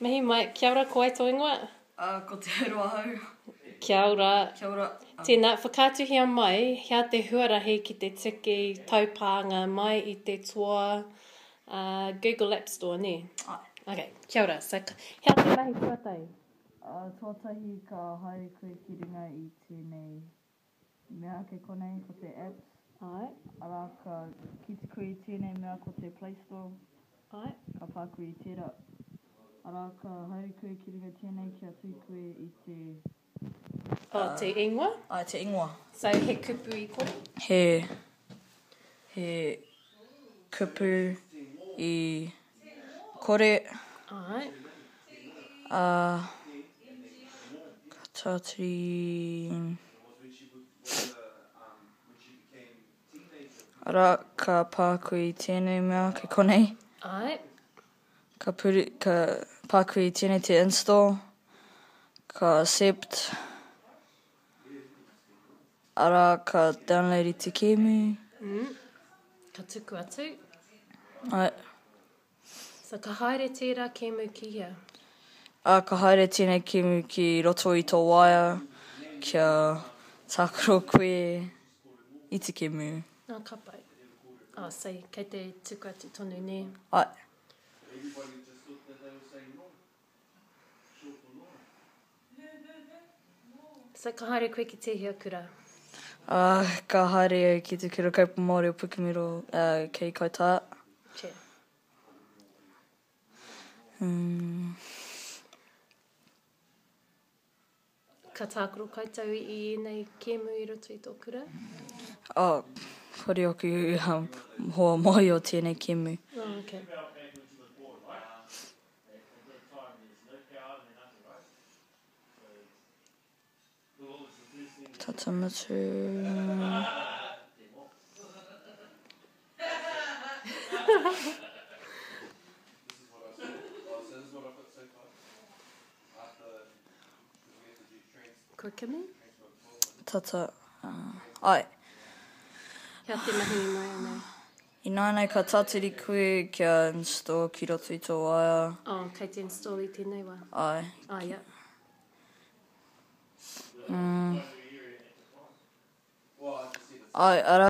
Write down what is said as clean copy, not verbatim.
Mihi mai, kia ora, ko wai tō ingoa? Uh, ko Te Aroa ahau. Kia ora. Kia ora. Tēnā, whakaatuhia mai, hea te huarahi ki te tiki taupānga mai i te toa uh, Google App Store, nē? Ai. Ok, kia ora. So, hea te mahi tuatahi? Uh, tuatahi ka haere koe ki runga i tēnei mea kei konei, ko te apps. Ai. Arā, ka kite koe i tēnei mea ko te Play Store. Ai. Ka pā koe i tērā. Arā, ka haere koe ki runga tēnei kia tui koe i te... Oh, te ingoa? Ai, te ingoa. So, he kupu i kore? He, he kupu i kore. Ai. Ā, ka tātari... Arā, ka pā koe i tēnei mea kei konei. Āe. Ka puri, ka pā koe i tēnei te install, ka accept, arā, ka download i te kēmu. Mm. Ka tuku atu. Āe. So ka haere tērā kēmu ki hea? Ā, ka haere tēnei kēmu ki roto i tō waea kia tākaro koe i te kēmu. Ā, ka pai. Ā, so kei te tuku atu tonu, nē? Āe. So ka haere koe ki tēhea kura? Ā, ka haere au ki te Kura Kaupapa Māori o Pukemiro, ā, kei Kaitā. Che. Mm. Ka tākaro koutou i ēnei kēmu i roto i tō kura? Oh, kore oku um, hoa mai o tēnei kēmu. Oh, okay. Tata mutu. Kua kimi? Tata, uh, ai. Hea te mahi ināianei? Ināianei ka tatiri koe kia install ki roto i tō waea. Oh, kei te install i tēnei wā. Ai. Ah, yeah. Mm. Ai, ara.